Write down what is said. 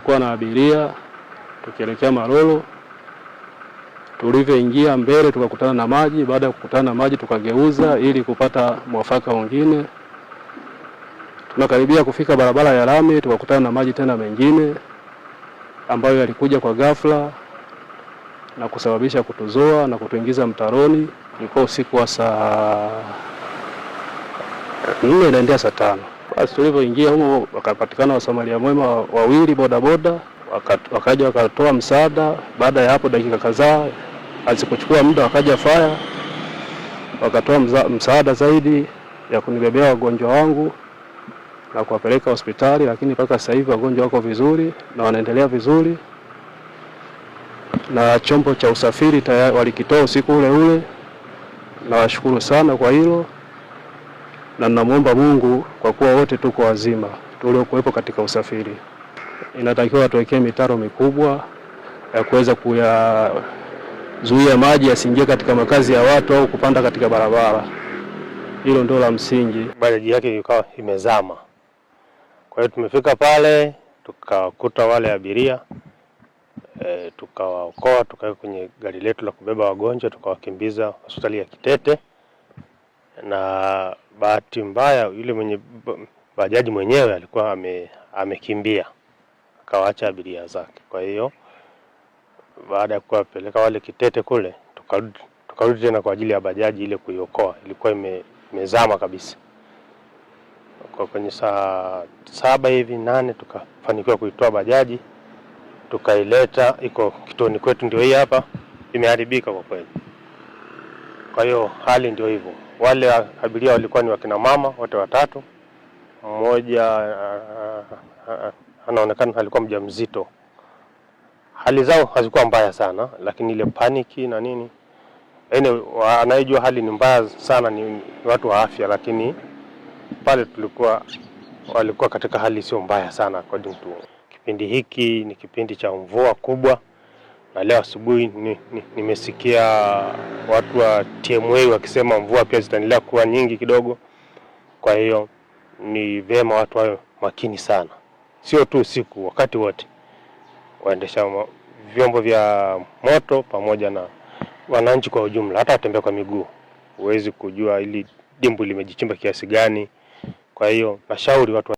Nilikuwa na abiria tukielekea Malolo. Tulivyoingia mbele tukakutana na maji. Baada ya kukutana na maji, tukageuza ili kupata mwafaka mwingine. Tunakaribia kufika barabara ya lami, tukakutana na maji tena mengine ambayo yalikuja kwa ghafla na kusababisha kutuzoa na kutuingiza mtaroni. Ilikuwa usiku wa saa 4 inaendea saa 5. Basi tulivyoingia humo wakapatikana wasamaria mwema wawili bodaboda, wakaja wakatoa msaada. Baada ya hapo dakika kadhaa, hazikuchukua muda, wakaja fire wakatoa msaada zaidi ya kunibebea wagonjwa wangu na kuwapeleka hospitali, lakini mpaka sasa hivi wagonjwa wako vizuri na wanaendelea vizuri, na chombo cha usafiri tayari walikitoa usiku ule ule. Nawashukuru sana kwa hilo na namwomba Mungu kwa kuwa wote tuko wazima tuliokuwepo katika usafiri. Inatakiwa tuwekee mitaro mikubwa ya kuweza kuyazuia maji yasiingie katika makazi ya watu au kupanda katika barabara. Hilo ndio la msingi. Bajaji yake ikawa imezama. Kwa hiyo tumefika pale tukakuta wale abiria, tukawaokoa, tukaweka kwenye gari letu la kubeba wagonjwa, tukawakimbiza hospitali ya Kitete. Na bahati mbaya yule mwenye bajaji mwenyewe alikuwa amekimbia akawaacha abiria zake. Kwa hiyo baada ya kuwapeleka wale Kitete kule, tukarudi tena kwa ajili ya bajaji ile kuiokoa, ilikuwa imezama kabisa. Kwa kwenye saa 7 hivi 8 tukafanikiwa kuitoa bajaji, tukaileta iko kituoni kwetu, ndio hii hapa, imeharibika kwa kweli. Kwa hiyo hali ndio hivyo. Wale abiria walikuwa ni wakina mama wote watatu, mmoja anaonekana alikuwa mjamzito. Hali zao hazikuwa mbaya sana, lakini ile paniki na nini, yaani anayejua hali ni mbaya sana ni watu wa afya, lakini pale walikuwa katika hali sio mbaya sana according to. Kipindi hiki ni kipindi cha mvua kubwa, na leo asubuhi nimesikia watu wa TMA wakisema mvua pia zitaendelea kuwa nyingi kidogo. Kwa hiyo ni vyema watu wawe makini sana, sio tu usiku, wakati wote waendesha vyombo vya moto pamoja na wananchi kwa ujumla, hata watembea kwa miguu, huwezi kujua ili dimbwi limejichimba kiasi gani. Kwa hiyo nashauri watu